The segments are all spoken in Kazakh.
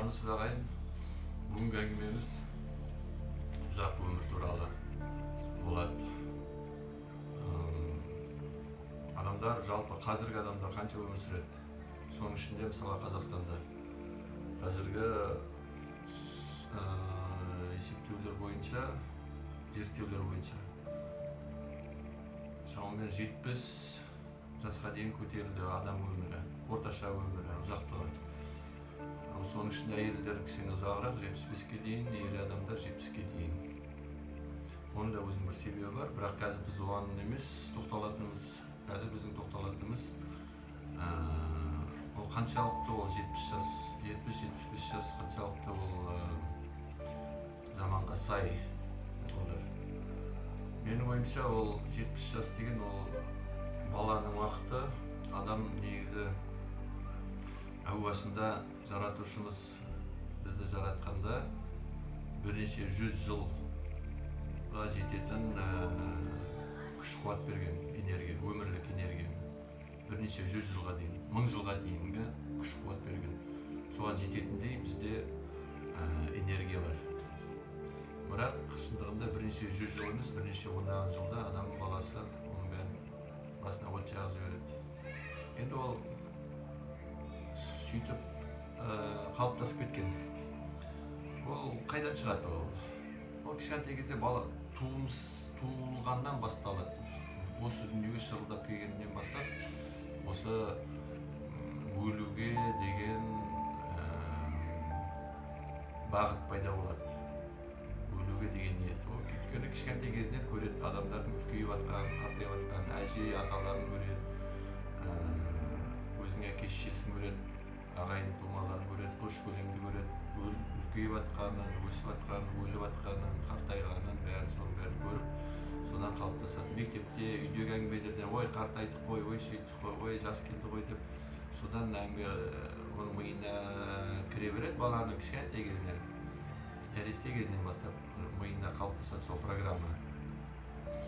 Армысыз, ағайын! Бүгінгі әңгімеміз ұзақ өмір туралы болады. Адамдар, жалпы қазіргі адамдар қанша өмір сүреді? Соның ішінде мысалы Қазақстанда қазіргі есептеулер бойынша, зерттеулер бойынша шамамен 70 жасқа дейін көтерілді адам өмірі, орташа өмірі, ұзақтығы. Соның ішінде әйелдер кішкене ұзағырақ, 75-ке дейін, ер адамдар 70-ке дейін. Оның да өзінің бір себебі бар, бірақ қазір біз оған емес тоқталатынымыз, қазір біздің тоқталатынымыз ол қаншалықты ол 70 жас, 70-75 жас қаншалықты ол заманға сай жылдар. Менің ойымша, ол 70 жас деген ол баланың уақыты. Адам негізі әу басында жаратушымыз бізді жаратқанда бірнеше жүз жылға жететін күш қуат берген, энергия, өмірлік энергия. Бірнеше жүз жылға дейін, мың жылға дейінгі күш қуат берген. Соған жететіндей бізде энергия бар. Бірақ шындығында бірнеше жүз жыл емес, бірнеше ондаған жылда адам баласы оның бәрін басына от жағып жібереді. Енді ол сөйтіп қалыптасып кеткен. Ол қайдан шығады ол? Ол кішкентай кезде бала туылғаннан басталады. Осы дүниеге шырылдап келгеннен бастап осы өлуге деген бағыт пайда болады. Өлуге деген ниет. Ол өйткені кішкентай кезінен көреді адамдардың үлкейіп жатқанын, қартайып жатқанын, әже, аталарын көреді, өзінің әке шешесін көреді, ағайын тумаларын көреді, көрші көлемді көреді, үлкейіп жатқанын, өсіп жатқанын, өліп жатқанын, қартайғанын, бәрін, соның бәрін көріп, содан қалыптасады. Мектепте, үйдегі әңгімелерден, ой қартайдық қой, ой сөйттік қой, ой жас келді ғой деп, содан әңгіме оның миына кіре береді баланың кішкентай кезінен, нәресте кезінен бастап миына қалыптасады сол программа.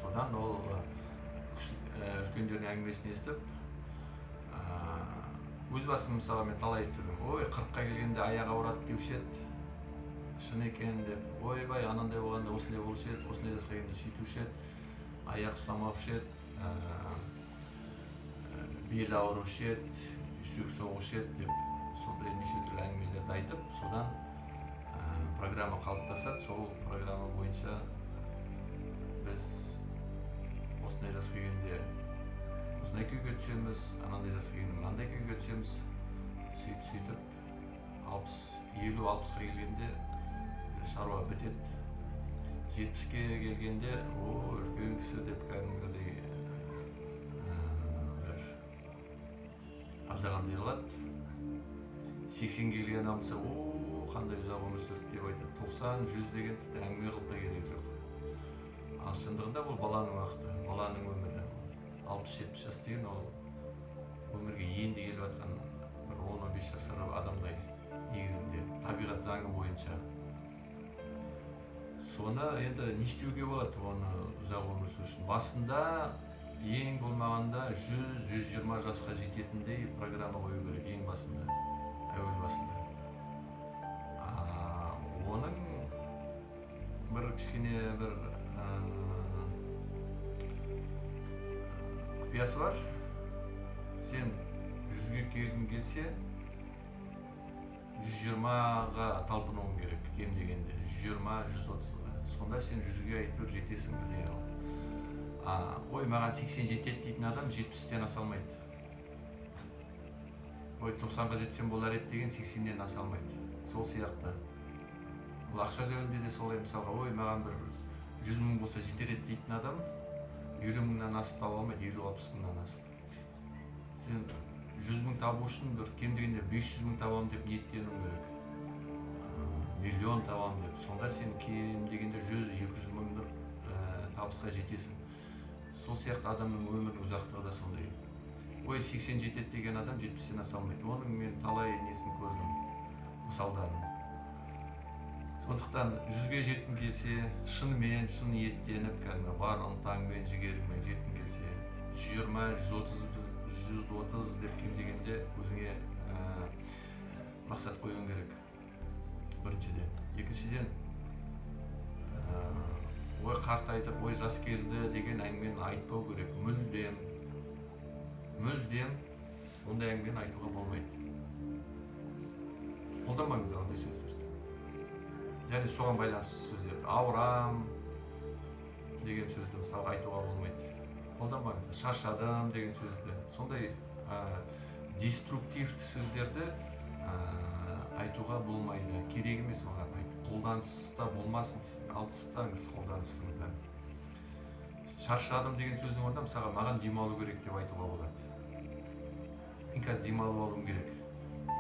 Содан ол үлкендердің әңгімесін естіп, өз басым мысалға мен талай естідім. Ой, 40-қа келгенде аяғы ауырады деуші еді, шын екен деп. Ойбай, анандай болғанда осындай болушы еді, осындай жасқа келгенде сөйтуші еді, аяқ ұстамаушы еді, бел ауырушы еді, жүрек соғушы еді деп сондай неше түрлі әңгімелерді айтып, содан программа қалыптасады. Сол программа бойынша біз осындай жасқа келгенде осындай күйге түсеміз, анандай жасқа келгенде мынандай күйге түсеміз. Сөйтіп 50-60-қа келгенде шаруа бітеді. 70-ке келгенде о үлкен кісі деп кәдімгідей бір алдағандай қылады. 80-ге келген адам болса, о қандай ұзақ өмір сүрді деп айтады. 90, 100 деген тіпті әңгіме қылып та керегі жоқ. Ал шындығында бұл баланың уақыты, баланың өмірі. 60-70 жас деген ол өмірге енді келіп жатқан бір 10-15 жасар адамдай негізінде табиғат заңы бойынша. Соны енді не істеуге болады оны ұзақ өмір сүру үшін? Басында ең болмағанда 100-120 жасқа жететіндей программа қою керек ең басында, әуел басында. Оның бір кішкене бір құпиясы бар. Сен 100-ге келгің келсе, 120-ға талпынуың керек, кем дегенде 120-130-ға. Сонда сен 100-ге әйтеуір жетесің бірдеңе қылып. Ой, маған 80 жетеді дейтін адам 70-тен аса алмайды. Ой, 90-ға жетсем болар еді деген 80-нен аса алмайды. Сол сияқты. Бұл ақша жөнінде де солай, мысалға, ой, маған бір 100 мың болса жетер еді дейтін адам 50 мыңнан асып таба алмайды, 50-60 мыңнан асып. Сен 100 мың табу үшін бір кем дегенде 500 мың табамын деп ниеттенуің керек. Миллион табамын деп. Сонда сен кем дегенде 100-200 мыңдық табысқа жетесің. Сол сияқты адамның өмірінің ұзақтығы да сондай. Ой, 80 жетеді деген адам 70-тен аса алмайды. Оның мен талай несін көрдім, мысалдарын. Сондықтан 100-ге жеткің келсе, шынымен, шын ниеттеніп, кәдімгі бар ынтаңмен, жігеріңмен жеткің келсе, 120, 130 деп кем дегенде өзіңе мақсат қоюың керек. Екіншіден, ой қартайдық, ой жас келді деген әңгімені айтпау керек. Мүлдем, мүлдем ондай әңгімені айтуға болмайды. Қолданбаңыздар ондай сөздерді. Және соған байланысты сөздерді, ауырам деген сөзді мысалға айтуға болмайды. Қолданбаңыздар. Шаршадым деген сөзді, сондай деструктивті сөздерді айтуға болмайды. Керек емес оларды айтып. Қолданыста болмасын, алып тастаңыз қолданысыңыздан. Шаршадым деген сөздің орнына мысалға маған демалу керек деп айтуға болады. Мен қазір демалып алуым керек.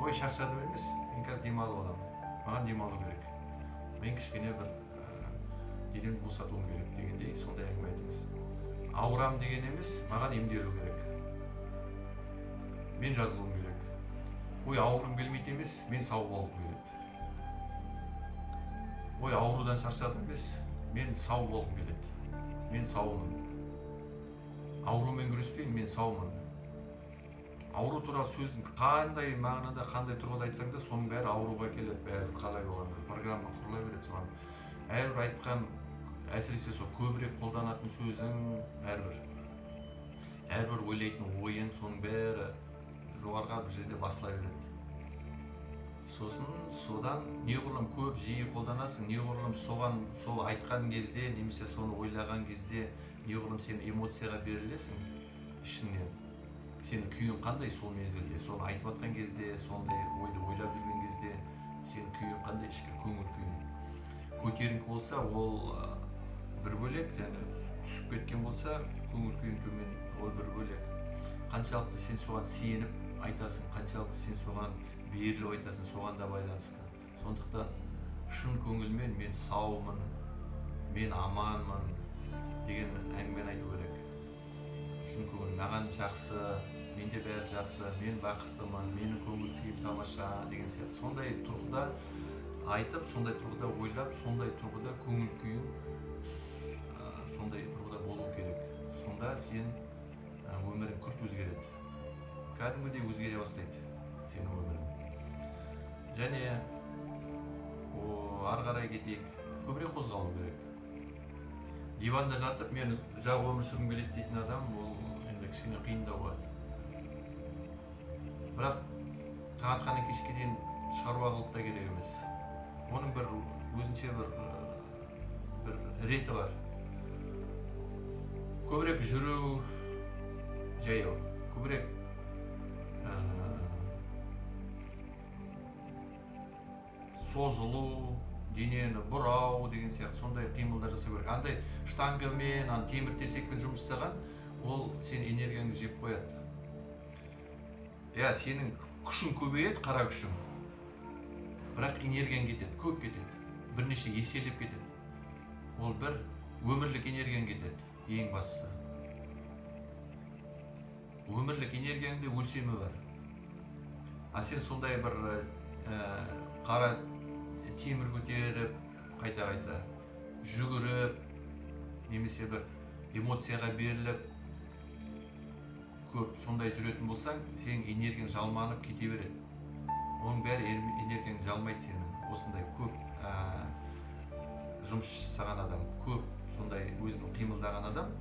Ой, шаршадым емес, мен қазір демалып аламын. Маған демалу керек. Мен кішкене бір денемді босатуым керек дегендей сондай әңгіме айтыңыз. Ауырам деген емес, маған емделу керек. Мен жазылуым керек. Ой, ауырғым келмейді емес, мен сау болғым келеді. Ой, аурудан шаршадым емес, мен сау болғым келеді. Мен саумын. Аурумен күреспеймін, мен саумын. Ауру туралы сөздің қандай мағынада, қандай тұрғыда айтсаң да, соның бәрі ауруға келеді, бәрі қалай болғанда программа құрыла береді соған. Әрбір айтқан, әсіресе сол көбірек қолданатын сөзің, әрбір ойлайтын ойың, соның бәрі жоғарыға бір жерде басыла береді. Сосын содан неғұрлым көп жиі қолданасың, неғұрлым соған сол айтқан кезде немесе соны ойлаған кезде неғұрлым сен эмоцияға берілесің ішіңнен. Сенің күйің қандай сол мезгілде, соны айтып жатқан кезде, сондай ойды ойлап жүрген кезде сенің күйің қандай, ішкі көңіл күйің. Көтеріңкі болса, ол бір бөлек, және түсіп кеткен болса, көңіл күйің төмен, ол бір бөлек. Қаншалықты сен соған сеніп айтасың, қаншалықты сен соған беріліп айтасың, соған да байланысты. Сондықтан шын көңілмен мен саумын, мен аманмын деген әңгімені айту керек. Шын көңіл, маған жақсы, менде бәрі жақсы, мен бақыттымын, менің көңіл күйім тамаша деген сияқты. Сондай тұрғыда айтып, сондай тұрғыда ойлап, сондай тұрғыда көңіл күйің сондай тұрғыда болу керек. Сонда сен өмірің күрт өзгереді. Кәдімгідей өзгере бастайды сенің өмірің. Және ары қарай кетейік, көбірек қозғалу керек. Диванда жатып мен ұзақ өмір сүргім келеді дейтін адам, ол енді кішкене қиындау болады. Бірақ таң атқаннан кешке дейін шаруа қылып та керек емес. Оның бір өзінше бір реті бар. Көбірек жүру, жаяу, көбірек созылу, денені бұрау деген сияқты сондай қимылдар жасау керек. Андай штангамен, ан темір тесекпен жұмыс жасаған, ол сен энергияңды жеп қояды. Иә, сенің күшің көбейеді, қара күшің. Бірақ энергияң кетеді, көп кетеді. Бірнеше еселеп кетеді. Ол бір өмірлік энергияң кетеді, ең бастысы. Өмірлік энергияңда өлшемі бар. А сен сондай бір қара темір көтеріп, қайта-қайта жүгіріп, немесе бір эмоцияға беріліп, көп сондай жүретін болсаң, сенің энергияң жалманып кете береді. Оның бәрі энергияңды жалмайды сенің. Осындай көп жұмыс жасаған адам, көп сондай өзінің қимылдаған адам,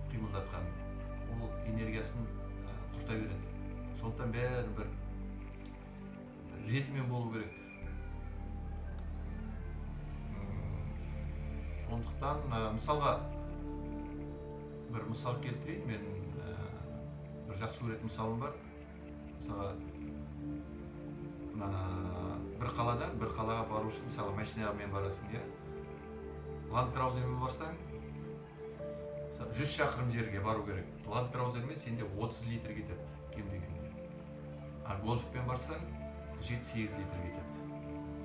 қимылдатқан, ол энергиясын құрта береді. Сондықтан бәрі бір ретімен болу керек. Сондықтан, мысалға, бір мысал келтірейін, мен бір жақсы көретін мысалым бар. Мысалға, бір қаладан бір қалаға бару үшін, мысалы, машинамен барасың, иә? Land Cruiserмен барсаң, 100 шақырым жерге бару керек. Land Cruiserмен сенде 30 литр кетеді, кем дегенде. А Гольфпен барсаң, 7-8 литр кетеді.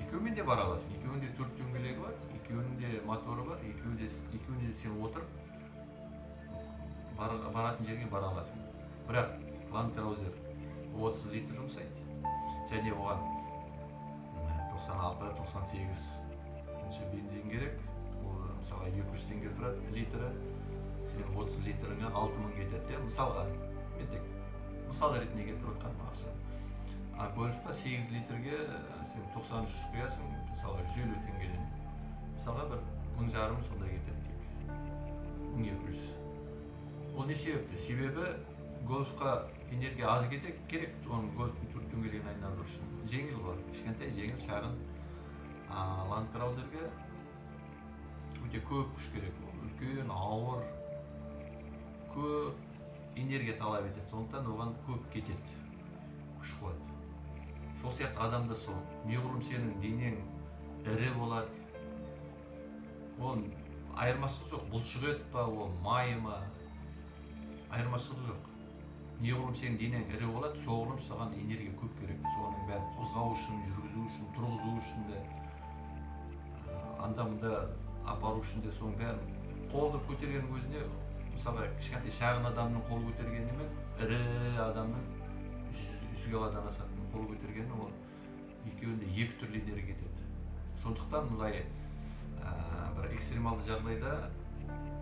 Екеуімен де бара аласың. Екеуінде 4 дөңгелегі бар, екеуінің де моторы бар, екеуінде де сен отырып баратын жерге бара аласың. Бірақ Land Cruiser 30 литр жұмсайды. Және оған тоқсан алты, тоқсан сегізінші бензин керек. Ол мысалға 200 теңге тұрады литрі. Сен 30 литріңе 6000 кетеді, иә? Мысалға, мен тек мысал ретінде келтіріп отқаным ақша. А Гольфқа 8 литрге сен 93 құясың, мысалға 150 теңгеден. Мысалға бір 1500 сондай кетеді тек. 1200. Ол не себепті? Себебі Гольфқа энергия аз кетек керек, оның Гольфтың төрт дөңгелегін айналдыру үшін. Жеңіл ғой, кішкентай, жеңіл, шағын. Land Cruiserге өте көп күш керек. Ол үлкен, ауыр, көп энергия талап етеді. Сондықтан оған көп кетеді күш қуат. Сол сияқты адам да сол. Неғұрлым сенің денең ірі болады. Ол айырмашылығы жоқ. Бұлшық ет па, ол май ма, айырмашылығы жоқ. Неғұрлым сенің денең ірі болады, соғұрлым саған энергия көп керек. Соның бәрін қозғау үшін, жүргізу үшін, тұрғызу үшін де, анда-мында апару үшін де, соның бәрін қолды көтергеннің өзіне, мысалға кішкентай шағын адамның қол көтергенімен ірі адамның 100 килодан асатын қол көтергені, ол екеуінде екі түрлі энергия кетеді. Сондықтан былай бір экстремалды жағдайда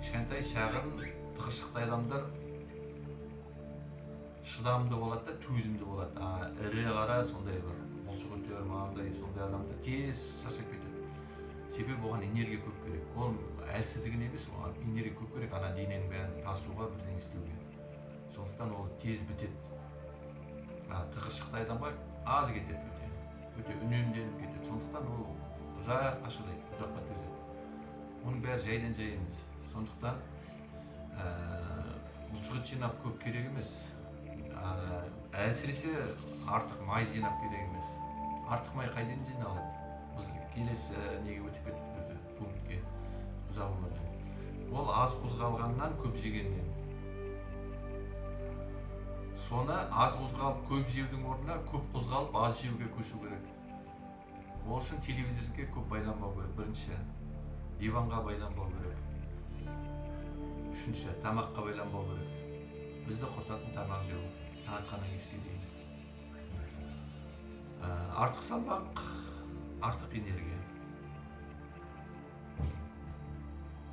кішкентай шағын тығыршықтай адамдар шыдамды болады да, төзімді болады. А ірі қара сондай бір бұлшық еттер мынандай сондай адамдар тез шаршап кетеді. Себебі оған энергия көп керек. Ол әлсіздігін емес, оған энергия көп керек ана дененің бәрін тасуға, бірдеңе істеуге. Сондықтан ол тез бітеді. Тығыршықтай адамға аз кетеді, өте өте үнемденіп кетеді. Сондықтан ол ұзаққа шыдайды, ұзаққа төзеді. Оның бәрі жайдан жай емес. Сондықтан бұлшық ет жинап көп керек емес. Әсіресе артық май жинап керек емес. Артық май қайдан жиналады? Біз келесі неге өтіп кеттік өзі пунктке, ұзақ өмірден. Ол аз қозғалғаннан, көп жегеннен. Соны аз қозғалып көп жеудің орнына көп қозғалып аз жеуге көшу керек. Ол үшін телевизорге көп байланбау керек. Бірінші, диванға байланбау керек. Үшінші, тамаққа байланбау керек. Бізді құртатын тамақ жеу, таң атқаннан кешке дейін. Артық салмақ, артық энергия.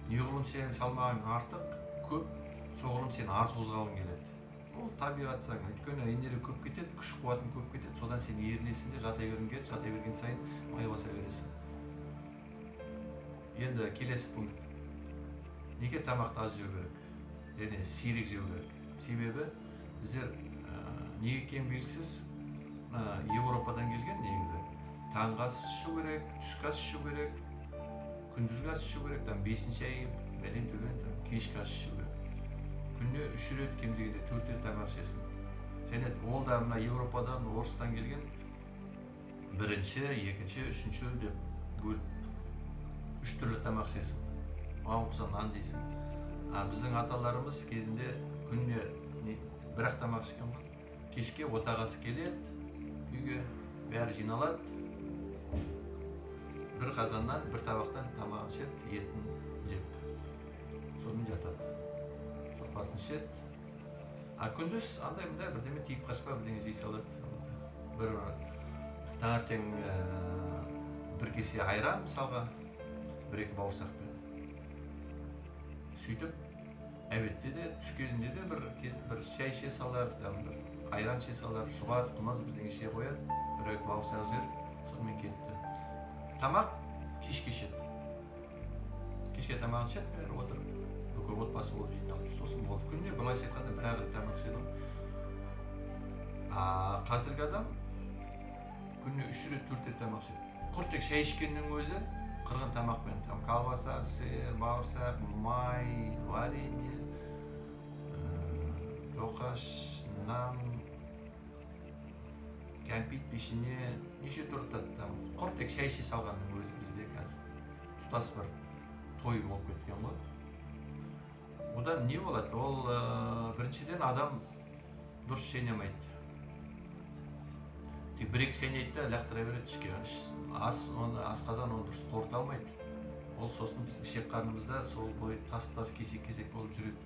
Неғұрлым сенің салмағың артық, көп, соғұрлым сен аз қозғалғың келеді. Ол табиғат заңы. Өйткені энергия көп кетеді, күш қуатың көп кетеді, содан сен ерінесің де жата бергің келеді, жата берген сайын май баса бересің. Енді келесі пункт. Неге тамақты аз жеу керек? Және сирек жеу керек? Себебі біздер неге екені белгісіз, Еуропадан келген негізі. Таңғы ас ішу керек, түскі ас ішу керек, күндізгі ас ішу керек, там бесінші ай бәлен түлен там кешкі ас ішу керек. Күніне 3 рет, кем дегенде 4 рет тамақ ішесің. Және ол да мына Еуропадан, орыстан келген бірінші, екінші, үшінші деп бөліп 3 түрлі тамақ ішесің. Оған қоса нан жейсің. А біздің аталарымыз кезінде күніне бір-ақ тамақ ішкен ғой. Кешке отағасы келеді, үйге бәрі жиналады. Бір қазаннан, бір табақтан тамағын ішеді, етін жеп. Сонымен жатады. Сорпасын ішеді. А күндіз андай-мындай бірдеме тиіп қашпа бірдеңе жей салады. Бір таңертең бір кесе айран мысалға, бір-екі бауырсақпен. Сөйтіп әбетте де, түс кезінде де бір шай іше салар, там бір айран іше салар, шұбат, қымыз бірдеңе іше қояды, бір-екі бауырсақ жер, сонымен кетті. Тамақ кешке ішеді. Кешке тамағын ішеді, бәрі отырып, бүкіл отбасы болып жиналып, сосын болды. Күніне былайша айтқанда бір-ақ рет тамақ ішеді ғой. А қазіргі адам күніне 3 рет, 4 рет тамақ ішеді. Құр тек шай ішкеннің өзі қырғын тамақпен, там колбаса, сыр, бауырсақ, май, варенье, тоқаш, нан, кәмпит, пешене, неше түрлі тәтті там. Құр тек шай іше салғанның өзі бізде қазір тұтас бір той болып кеткен ғой. Одан не болады? Ол біріншіден адам дұрыс шайнамайды. Тек бір-екі шайнайды да лақтыра береді ішке. Ас, оны асқазан оны дұрыс қорыта алмайды. Ол сосын біздің ішек қарнымызда сол бойы тас-тас, кесек-кесек болып жүреді.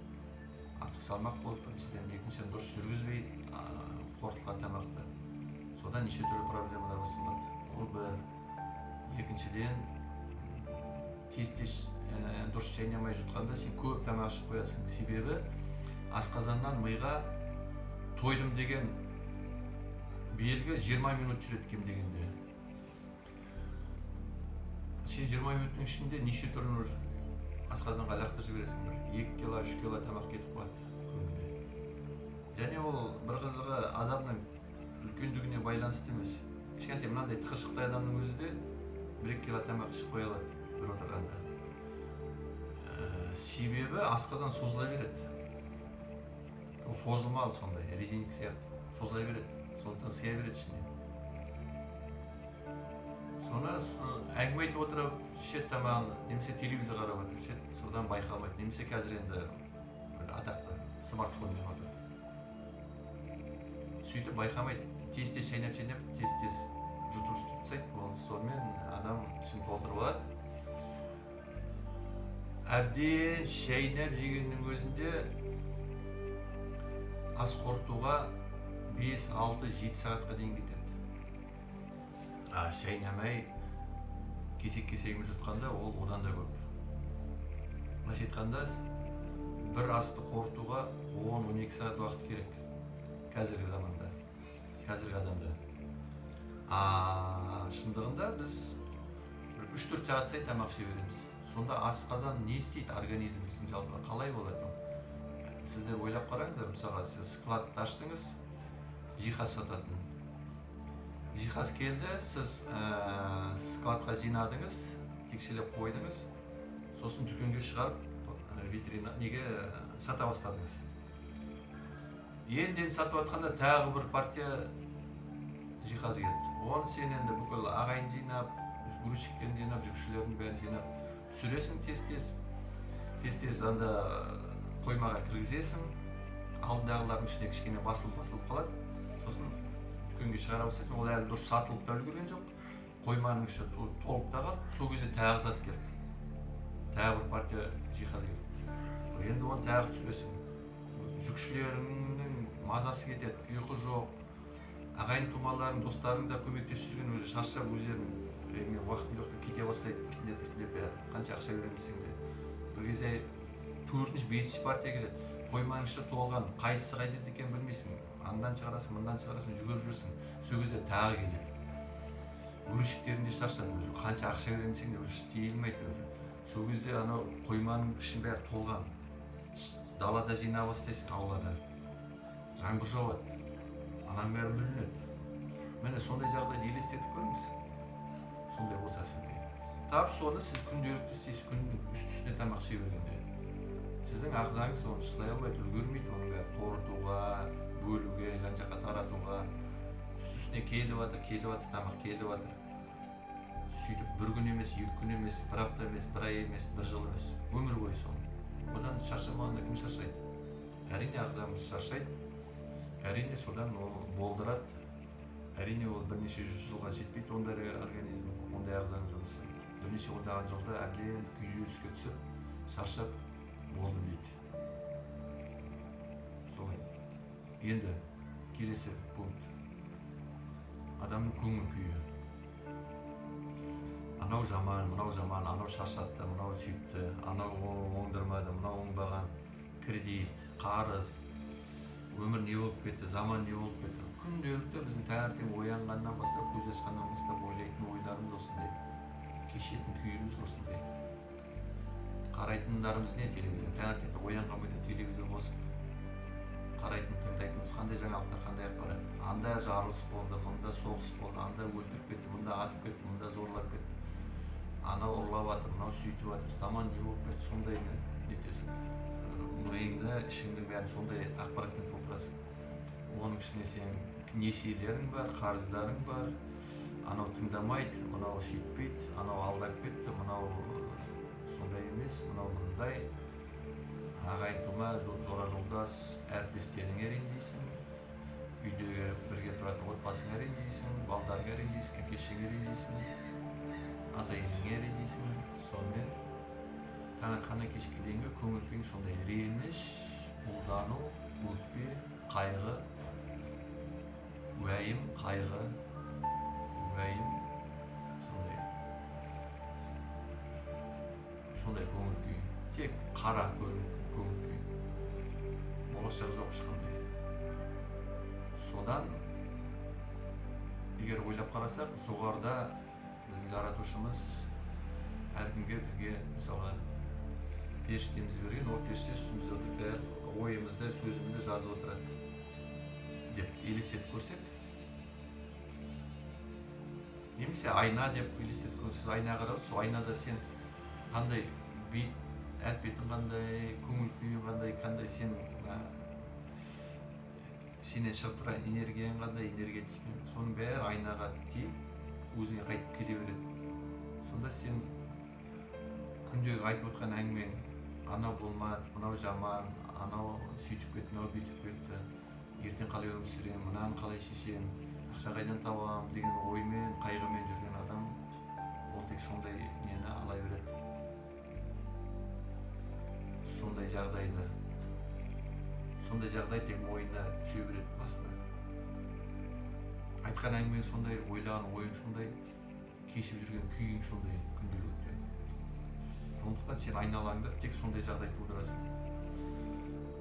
Артық салмақ болып біріншіден, екіншіден дұрыс жүргізбейді қорытылған тамақты. Содан неше түрлі проблемалар басталады. Ол бір. Екіншіден, тез-тез дұрыс шайнамай жұтқанда сен көп тамақ ішіп қоясың. Себебі асқазаннан миға тойдым деген Белгі 20 минут жүреді кем дегенде. Сен 20 минуттың ішінде неше түрін уже асқазанға лақтырып жібересің, бір 2 кило, 3 кило тамақ кетіп қалады күніне. Және ол бір қызығы адамның үлкендігіне байланысты емес. Кішкентай мынандай тықыршықтай адамның өзі де 1-2 кило тамақ ішіп қоя алады бір отырғанда. Себебі асқазан созыла береді. Ол созылмалы сондай, резинка сияқты созыла береді. Сондықтан сыя береді ішіне. Соны әңгіме айтып отырып, ішеді тамағын, немесе телевизор қарап отырып ішеді, содан байқалмайды. Немесе қазір енді бір атақты смартфонмен отырып. Сөйтіп байқамайды, тез-тез шайнап-шайнап, тез-тез жұтып-жұтып тастайды. Болды, сонымен адам ішін толтырып алады. Әбден шайнап жегеннің өзінде ас қорытуға 5, 6, 7 сағатқа дейін кетеді. Шайнамай кесек-кесегімен жұтқанда ол одан да көп. Былайша айтқанда, бір асты қорытуға 10-12 сағат уақыт керек қазіргі заманда, қазіргі адамда. Шындығында біз бір 3-4 сағат сайын тамақ іше береміз. Сонда асқазан не істейді, организм біздің жалпы қалай болады ол? Сіздер ойлап қараңыздар, мысалға сіз складты аштыңыз, жиһаз сататын. Жиһаз келді, сіз складқа жинадыңыз, текшелеп қойдыңыз, сосын дүкенге шығарып, витрина неге сата бастадыңыз. Енді сатып жатқанда тағы бір партия жиһаз келді. Оны сен енді бүкіл ағайын жинап, грузчиктерін жинап, жүкшілердің бәрін жинап түсіресің тез-тез. Тез-тез анда қоймаға кіргізесің, алдындағылардың ішіне кішкене басылып-басылып қалады. Сосын дүкенге шығара бастайсың, ол әлі дұрыс сатылып та үлгерген жоқ. Қойманың іші толып та қалды. Сол кезде тағы зат келді. Тағы бір партия жиһаз келді. Енді оны тағы түсіресің. Жүкшілеріңнің мазасы кетеді, ұйқы жоқ. Ағайын тумаларың, достарың да көмектесіп жүрген, өзі шаршап өздерін, мен уақытым жоқ деп кете бастайды, біртіндеп, біртіндеп бәрі. Қанша ақша беремін десең де. Бір кезде 4-ші, 5-ші партия келеді. Қойманың іші толған, қайсысы қай жерде екенін білмейсің. Андан шығарасың, мындан шығарасың, жүгіріп жүрсің. Сол кезде тағы келеді. Грузчиктерің де шаршады өзі. Қанша ақша беремін десең де уже істей алмайды өзі. Сол кезде анау қойманың ішінің бәрі толған. Далада жинап бастайсың, аулада. Жаңбыр жауады. Ананың бәрі бүлінеді. Міне сондай жағдайды елестетіп көріңіз. Сондай болса сізде. Тап соны сіз күнделікті істейсіз, күннің үсті-үстіне тамақ іше бергенде. Сіздің ағзаңыз оны шыдай алмайды, үлгермейді оның бәрі қорытуға, бөлуге, жан-жаққа таратуға. Үсті-үстіне келіп жатыр, келіп жатыр, тамақ келіп жатыр. Сөйтіп бір күн емес, екі күн емес, бір апта емес, бір ай емес, бір жыл емес, өмір бойы сол. Одан шаршамағанда кім шаршайды? Әрине ағзамыз шаршайды, әрине содан ол болдырады, әрине ол бірнеше жүз жылға жетпейді ондай организм, ондай ағзаның жұмысы. Бірнеше ондаған жылда әбден күйзеліске түсіп, шаршап болдым дейді. Солай. Енді келесі пункт. Адамның көңіл күйі. Анау жаман, мынау жаман, анау шаршатты, мынау сөйтті, анау оңдырмады, мынау оңбаған, кредит, қарыз, өмір не болып кетті, заман не болып кетті. Күнделікті біздің таңертең оянғаннан бастап, көз ашқаннан бастап ойлайтын ойларымыз осындай, кешетін күйіміз осындай. Қарайтындарымыз не телевизор? Таңертең оянған бойда телевизор қосып қарайтын, тыңдайтынымыз қандай жаңалықтар, қандай ақпарат. Анда жарылыс болды, мында соғыс болды, анда өлтіріп кетті, мында атып кетті, мында зорлап кетті. Анау ұрлап жатыр, мынау сөйтіп жатыр, заман не болып кетті, сондаймен нетесің. Миыңды, ішіңнің бәрін сондай ақпаратпен толтырасың. Оның үстіне сен несиелерің бар, қарыздарың бар, анау тыңдамайды, мынау сөйтпейді, анау алдап кетті, мынау сондай емес, мынау мындай. Ағайын тума, жора жолдас, әріптестеріңе ренжисің, үйде бірге тұратын отбасыңа ренжисің, балдарыңа ренжисің, әке шешеңе ренжисің, ата енеңе ренжисің. Сонымен таң атқаннан кешке дейінгі көңіл күйің сондай реніш, бұлдану, өкпе, қайғы, уәйім, қайғы, уәйім, сондай. Сондай көңіл күй. Тек қара көңіл күй. Болашақ жоқ ешқандай. Содан Егер ойлап қарасақ, жоғарыда біздің жаратушымыз әркімге, бізге мысалға періштеміз берген, ол періште үстімізде отырып бәрі ойымызды, сөзімізді жазып отырады деп елестетіп көрсек, немесе айна деп елестетіп көрсек, айнаға қарап, сол айнада сен қандай бет әлпетің қандай, көңіл күйің қандай, қандай сен сенен шығып тұрған энергияң қандай, энергетикаң, соның бәрі айнаға тиіп өзіңе қайтып келе береді. Сонда сен күндегі айтып отқан әңгімең анау болмады, мынау жаман, анау сөйтіп кетті, мынау бүйтіп кетті, ертең қалай өмір сүремін, мынаны қалай шешемін, ақша қайдан табамын деген оймен, қайғымен жүрген адам ол тек сондай нені ала береді, сондай жағдайды, сондай жағдай тек мойнына түсе береді, басына. Айтқан әңгімең сондай, ойлаған ойың сондай, кешіп жүрген күйің сондай күнделікті. Сондықтан сен айналаңда тек сондай жағдай тудырасың.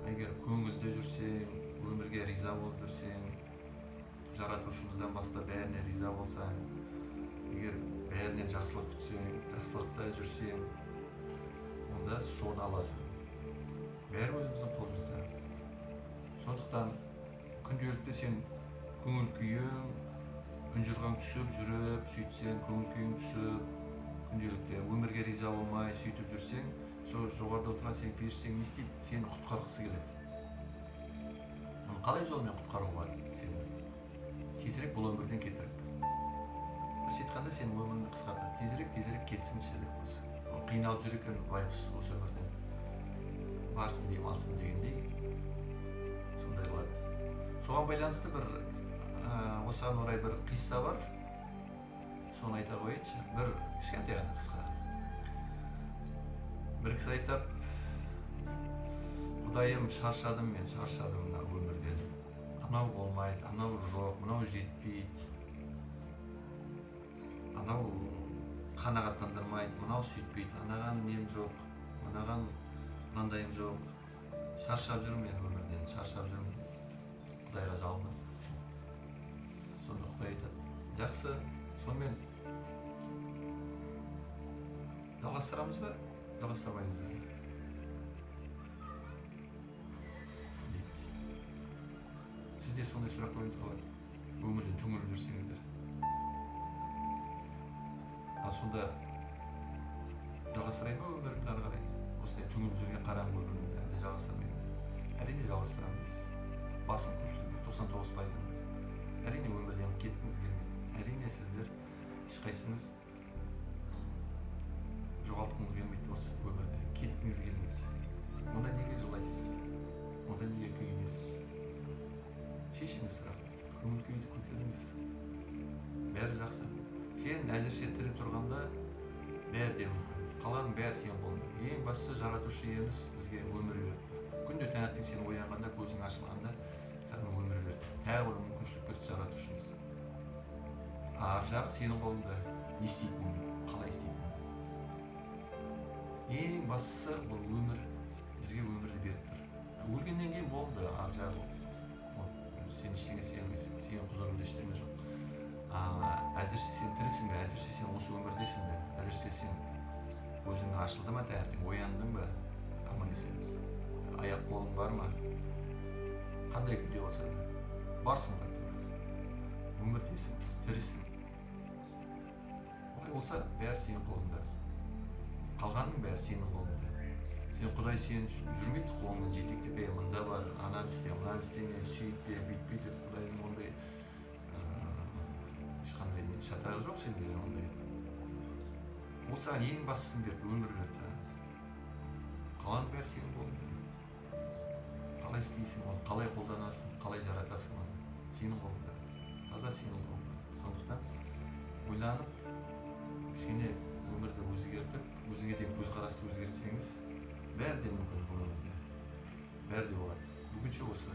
Егер көңілді жүрсең, өмірге риза болып жүрсең, жаратушымыздан баста бәріне риза болсаң, егер бәрінен жақсылық күтсең, жақсылықта жүрсең, онда соны аласың. Бәрі өзіміздің қолымызда. Сондықтан күнделікті сен көңіл күйің, ұнжырғаң түсіп жүріп, сөйтсең, көңіл күйің түсіп, күнделікті өмірге риза болмай сөйтіп жүрсең, сол жоғарыда отырған сенің періштең не істейді? Сені құтқарғысы келеді. Оны қалай жолмен құтқаруға болады сені? Тезірек бұл өмірден кетіріп. Былайша айтқанда, сенің өміріңді қысқартады. Тезірек, тезірек кетсінші деп осы. Ол қиналып жүр екен байғұс осы өмірден. Барсын, демалсын дегендей сондай қылады. Соған байланысты бір осыған орай бір қисса бар. Соны айта қояйыншы. Бір кішкентай ғана қысқа. Бір кісі айтады: Құдайым, шаршадым мен, шаршадым мына өмірден. Анау болмайды, анау жоқ, мынау жетпейді, анау қанағаттандырмайды, мынау сөйтпейді, анаған нем жоқ, мынаған мынандайым жоқ. Шаршап жүрмін мен өмірден, шаршап жүрмін. Құдайға жалынып. Сонда Құдай айтады: жақсы, сонымен жалғастырамыз ба, жалғастырмаймыз ба дейді. Сіз де сондай сұрақ қойыңыз болады, өмірден түңіліп жүрсеңіздер. Ал сонда жалғастырайын ба өмірімді ары қарай? Осындай түңіліп жүрген қараңғы өмірімді әлде жалғастырмаймын ба? Әрине жалғастырамын дейсіз. Басым көпшілігі 99%. Әрине өмірден кеткіңіз келмейді. Әрине сіздер ешқайсыңыз жоғалтқыңыз келмейді осы өмірде, кеткіңіз келмейді. Онда неге жылайсыз? Онда неге күйінесіз? Шешіңіз сұрақты, көңіл күйді көтеріңіз. Бәрі жақсы. Сен әзірше тірі тұрғанда бәрі де мүмкін. Қалғанның бәрі сенің қолыңда. Ең бастысы жаратушы иеміз бізге өмір беріп тұр. Күнде таңертең сен оянғанда, көзің ашылғанда саған өмір берді. Тағы бір мүмкіншілік берді жаратушымыз. Ар жағы сенің қолыңда. Не істейтінің, қалай істейтінің. Ең бастысы бұл өмір, бізге өмірді беріп тұр. Өлгеннен кейін болды, ар жағы ол. Сен ештеңе істей алмайсың, сенің құзырыңда ештеңе жоқ. Әзірше сен тірісің бе, әзірше сен осы өмірдесің бе, әзірше сен көзің ашылды ма таңертең, ояндың ба, аман есен, аяқ қолың бар ма, қандай күйде болса да барсың ғой әйтеуір, өмірдесің, тірісің. Олай болса бәрі сенің қолыңда, қалғанның бәрі сенің қолыңда. Сен Құдай сені жүрмейді қолыңнан жетектеп, ей мында бар, ананы істе, мынаны істеме, сөйтпе, бүйтпе деп Құдайдың ондай ешқандай шатағы жоқ сенде ондай. Ол саған ең бастысын берді, өмір берді саған. Қалғанның бәрі сенің қолыңда. Қалай істейсің оны, қалай қолданасың, қалай жаратасың оны, сенің қолыңда, таза сенің қолыңда. Сондықтан ойланып, кішкене өмірді өзгертіп, өзіңе деген көзқарасты өзгертсеңіз, бәрі де мүмкін бұл өмірде, бәрі де болады. Бүгінше осы.